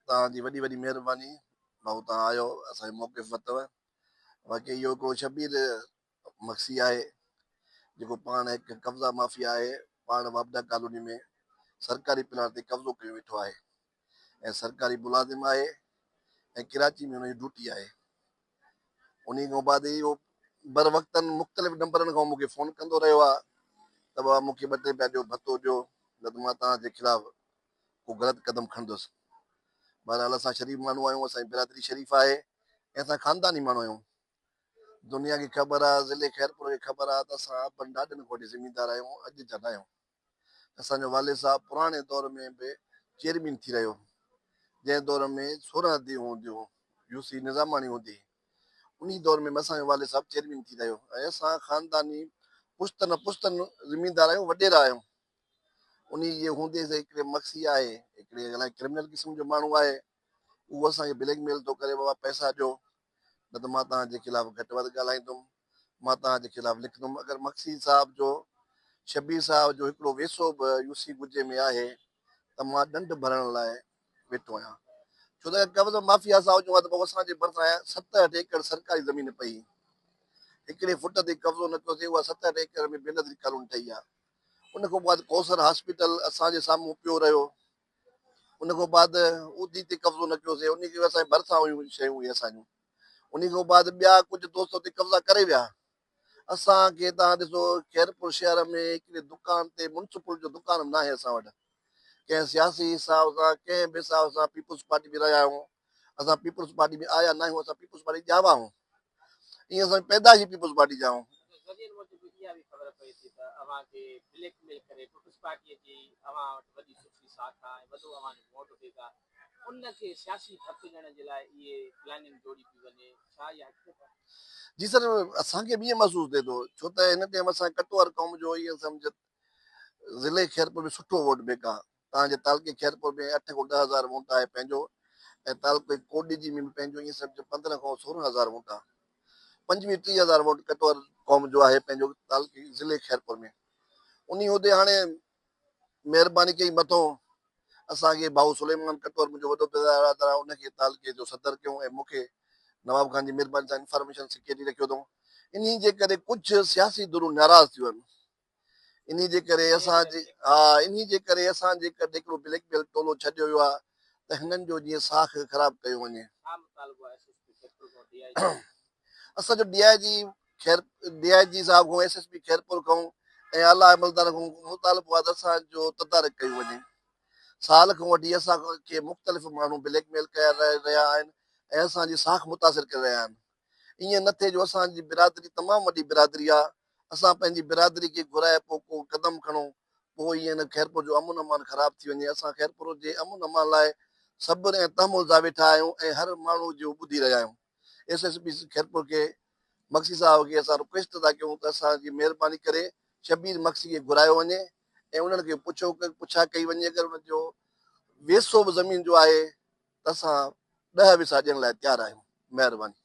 توهان جي وڏي وڏي مهرباني ڀائو توهان آيو اسان جو موقف ورتو. واقعي اهو هڪڙو شبير مگسي آهي جيڪو پاڻ هڪ قبضا مافيا آهي، پاڻ واپڊا ڪالوني ۾ سرڪاري پلاٽ تي قبضو ڪيو ويٺو آهي ۽ سرڪاري ملازم آهي ۽ ڪراچي ۾ ان جي ڊيوٽي آهي. انهي کان بعد اهو بر وقتن مختلف نمبرن کان مون کي فون ڪندو رهيو آهي ته بابا مون کي ٻه ٽي رپيا ڏيو ڀتو ڏيو نه ته مان توهان جي خلاف ڪو غلط قدم کڻندس. بهرحال اسان شريف ماڻهو آهيون، اسان جي برادري شريف آهي ۽ اسان خانداني ماڻهو آهيون. دنيا کي خبر آهي، ضلعي خيرپور کي خبر آهي ته اسان ابن ڏاڏن کان وٺي زميندار آهيون، اڄ جا نه آهيون. اسان جو والد صاحب پراڻي دور ۾ به چيئرمين ٿي رهيو، جنهن دور ۾ 16 ديهون هونديون هيون، يو سي نظاماڻي هوندي هئي، انهي دور ۾ به اسان جو والد صاحب چيئرمين ٿي رهيو ۽ اسان خانداني پشت نه پشتن زميندار آهيون، وڏيرا آهيون. انهي جي هوندي سي هڪڙي مگسي آهي، هڪڙي الائي ڪرمنل قسم جو ماڻهو آهي، اهو اسان کي بليڪ ميل ٿو ڪري بابا پئسا ڏيو نه ته مان توهان جي خلاف گهٽ وڌ ڳالهائيندم، مان توهان جي خلاف لکندم. اگر مگسي صاحب جو شبير صاحب جو هڪڙو ويسو به يو سي گجي ۾ آهي ته مان ڏنڊ ڀرڻ لاء ويٺو آهيان. ڇو ته اگر قبض مافيا سان هجون ها ته پوء اسان جي ڀرسان 67 ايڪڙ سرڪاري زمين پئي هئي. هڪڙي فٽ تي قبضو نه ڪيوسين، اها 67 ايڪڙ ۾ بينظير ڪالوني ٺهي آهي. ان کان بعد ڪوثر هاسپيٽل اسان جي سامهون پيو رهيو. ان کان بعد ادي تي قبضو نه ڪيوسين، انهي کي اسان جي ڀرسان هيون شيون اهي اسان جون. انهي کان بعد ٻيا ڪجهه دوست اتي قبضا ڪري ويا. اسان کي توهان ڏسو خيرپور شهر ۾ هڪڙي دڪان تي ميونسپل جو دڪان به ناهي اسان وٽ. ڪنهن سياسي حساب سان ڪنهن به حساب سان پيپلز پارٽي ۾ رهيا آهيون. اسان پيپلز پارٽي ۾ آيا ناهيون، اسان پيپلز پارٽي ڄاوا آهيون. ائين اسان پيدائشي پيپلز پارٽي جا آهيون. ذريعن موجب اها به خبر پئي ٿي ته اوهان کي بليڪ ميل ڪري پيپلز پارٽيء جي اوهان وٽ وڏي سٺي ساک آهي ۽ وڏو اوهان جو ووٽ بينڪ آهي، ان کي سياسي ڌڪ ڏيڻ جي لاء اهي پلاننگ جوڙي پئي وڃي، ڇا اها حقيقت آهي؟ جي سر اسان کي به ائين محسوس ٿئي ٿو ڇو ته هن ٽيم اسان ڪٽوهر قوم جو ائين سمجهه ضلعي خيرپور ۾ سٺو ووٽ بينڪ آهي. توهان جي تعلقي خيرپور ۾ اٺ کان 10 هزار ووٽ آهي پنهنجو ۽ تعلقي ڪوٽڏيجي ۾ به پنهنجو ائين سمجهه 15 کان 16 هزار ووٽ آهي. 25 30 هزار ووٽ ڪٽوهر قوم جو آهي پنهنجو تعلقي ضلعي خيرپور ۾. انهي هوندي هاڻي مهرباني ڪئي مٿو اسان کي ڀائو سليمان ڪٽوهر منهنجو وڏو برادر آهي ان کي تعلقي جو صدر ڪيو ۽ مون کي نواب خان جي مهرباني سان انفارميشن سيڪريٽري رکيو اٿئون. انهي جي ڪري ڪجهه سياسي ڌرون ناراض ٿيون آهن. انهي جي ڪري اسان جي ها انهي جي ڪري اسان جي ڪڍ هڪڙو بليڪ ميل ٽولو ڇڏيو ويو آهي ته هنن جو جيئن ساک خراب ڪيو وڃي. ڇا مطالبو آهي ايس ايس پي خيرپور کان ڊي I جي؟ اسان جو ڊي I جي خير ڊي I جي صاحب کان ايس ايس پي خيرپور کان ۽ اعليٰ عملدارن کان مطالبو آهي ته اسان جو تدارڪ ڪيو وڃي. سال کان وٺي اسان کي مختلف ماڻهو بليڪ ميل ڪيا رهيا آهن ۽ اسان جي ساک متاثر ڪري رهيا آهن. ائين نه ٿئي جو اسان جي برادري تمام وڏي برادري آ اسان پنهنجي برادري کي گهرائي پوء ڪو قدم کڻون پوء ائين نه خيرپور جو امن امان خراب ٿي وڃي اسان خيرپور جي امن امان لاء صبر ۽ تحمل سان ويٺا آهيون ۽ هر ماڻهو جو ٻڌي رهيا آهيون ايس ايس پي خيرپور کي مگسي صاحب کي اسان رڪويسٽ ٿا ڪيون ته اسان جي مهرباني ڪري شبير مگسي کي گهرايو وڃي ۽ انهن کي پڇو پڇا ڪئي وڃي اگر انهن جو ويسو به زمين جو آهي ته اسان 10 ويسا ڏيڻ لاء تيار آهيون. مهرباني.